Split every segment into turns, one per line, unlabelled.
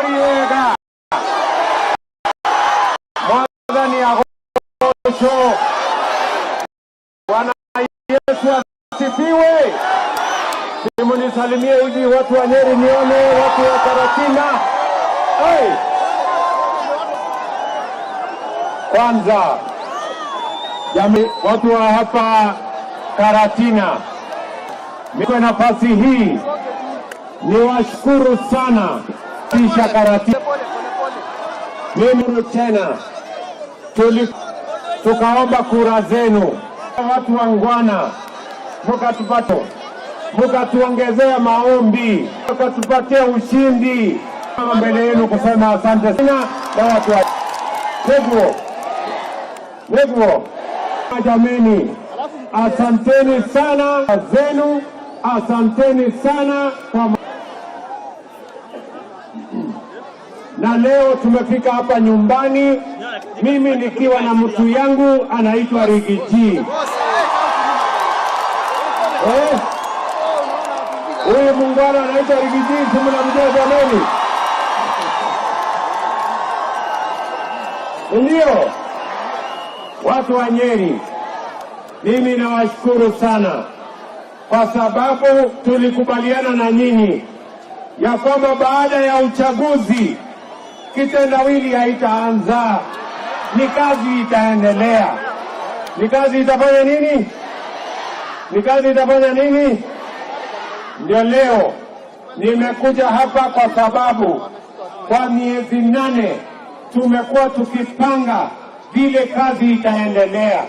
Mũrĩ ega. Mwathani agocwo. Bwana Yesu asifiwe. Simunisalimie hivi watu wa Nyeri, nione watu wa Karatina. Hey! Kwanza jamii, watu wa hapa Karatina, kwa nafasi hii niwashukuru sana kisha Karatina. Mimi tena tukaomba kura zenu, watu wangwana, mukatupata, mukatuongezea maombi, mukatupatia ushindi. Mbele yenu kusema asante sana na watu wa Neguo, Neguo, jameni, asanteni sana zenu, asanteni sana kwa na leo tumefika hapa nyumbani, mimi nikiwa na mtu yangu anaitwa Riggy G. Eh, huyu muungwana anaitwa Riggy G, si mnamjua jameni? Ndio watu wa Nyeri, mimi nawashukuru sana kwa sababu tulikubaliana na nyinyi ya kwamba baada ya uchaguzi kitendawili haitaanza, ni kazi itaendelea. Ni kazi itafanya nini? Ni kazi itafanya nini? Ndio leo nimekuja hapa kwa sababu kwa miezi 8 tumekuwa tukipanga vile kazi itaendelea.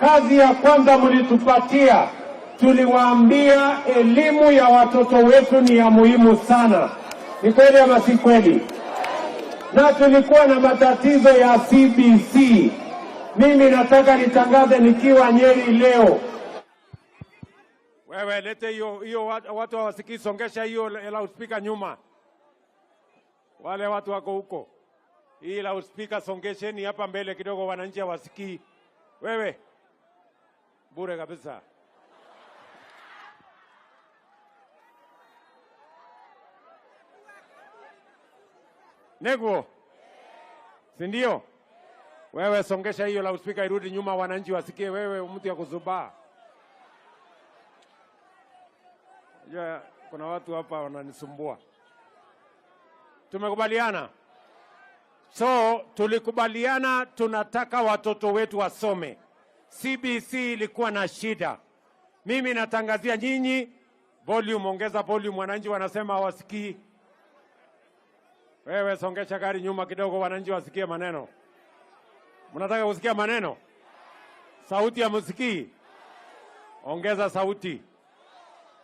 Kazi ya kwanza mlitupatia, tuliwaambia elimu ya watoto wetu ni ya muhimu sana. Ni kweli ama si kweli? Na tulikuwa na matatizo ya CBC. Mimi nataka nitangaze nikiwa Nyeri leo. Wewe lete hiyo hiyo, watu hawasikii, songesha hiyo loudspeaker nyuma. Wale watu wako huko. Hii loudspeaker songesheni hapa mbele kidogo, wananchi hawasikii. Wewe bure kabisa. Neguo, si ndio? Wewe songesha hiyo loudspeaker irudi nyuma, wananchi wasikie. Wewe mtu ya kuzubaa. Ya, kuna watu hapa wananisumbua. Tumekubaliana. So tulikubaliana tunataka watoto wetu wasome. CBC ilikuwa na shida. Mimi natangazia nyinyi, volume, ongeza volume, wananchi wanasema hawasikii. Wewe songesha gari nyuma kidogo, wananchi wasikie maneno. Mnataka kusikia maneno? Sauti ya msikii? Ongeza sauti.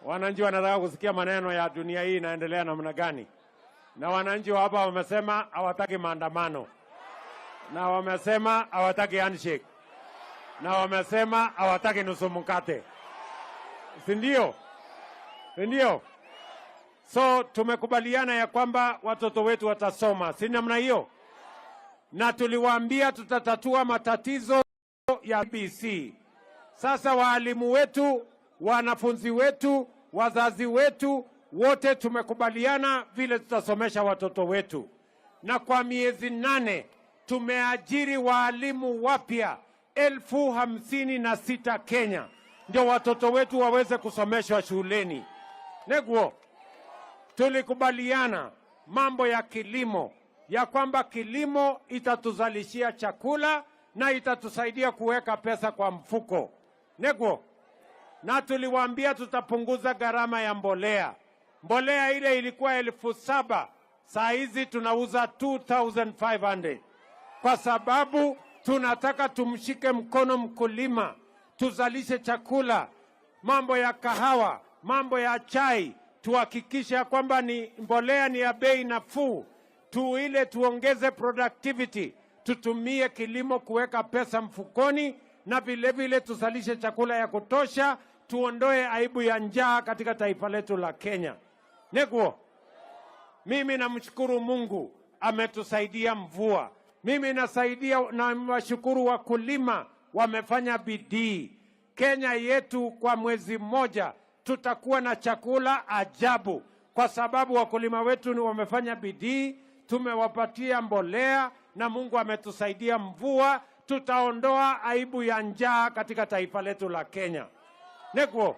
Wananchi wanataka kusikia maneno ya dunia hii inaendelea namna gani. Na wananchi wa hapa wamesema hawataki maandamano, na wamesema hawataki handshake, na wamesema hawataki nusu mkate, si ndio? Si ndio? So tumekubaliana ya kwamba watoto wetu watasoma, si namna hiyo? Na tuliwaambia tutatatua matatizo ya CBC. Sasa waalimu wetu, wanafunzi wetu, wazazi wetu wote tumekubaliana vile tutasomesha watoto wetu. Na kwa miezi 8 tumeajiri waalimu wapya 56,000 Kenya, ndio watoto wetu waweze kusomeshwa shuleni. Neguo, tulikubaliana mambo ya kilimo, ya kwamba kilimo itatuzalishia chakula na itatusaidia kuweka pesa kwa mfuko. Neguo, na tuliwaambia tutapunguza gharama ya mbolea. Mbolea ile ilikuwa 7,000, saa hizi tunauza 2,500. Kwa sababu tunataka tumshike mkono mkulima, tuzalishe chakula, mambo ya kahawa, mambo ya chai, tuhakikishe ya kwamba ni mbolea ni ya bei nafuu, tuongeze productivity, tutumie kilimo kuweka pesa mfukoni, na vile vile tuzalishe chakula ya kutosha, tuondoe aibu ya njaa katika taifa letu la Kenya. Neguo, mimi namshukuru Mungu ametusaidia mvua. Mimi nasaidia na washukuru wakulima wamefanya bidii. Kenya yetu kwa mwezi mmoja tutakuwa na chakula ajabu, kwa sababu wakulima wetu ni wamefanya bidii. tumewapatia mbolea na Mungu ametusaidia mvua. Tutaondoa aibu ya njaa katika taifa letu la Kenya. Neguo.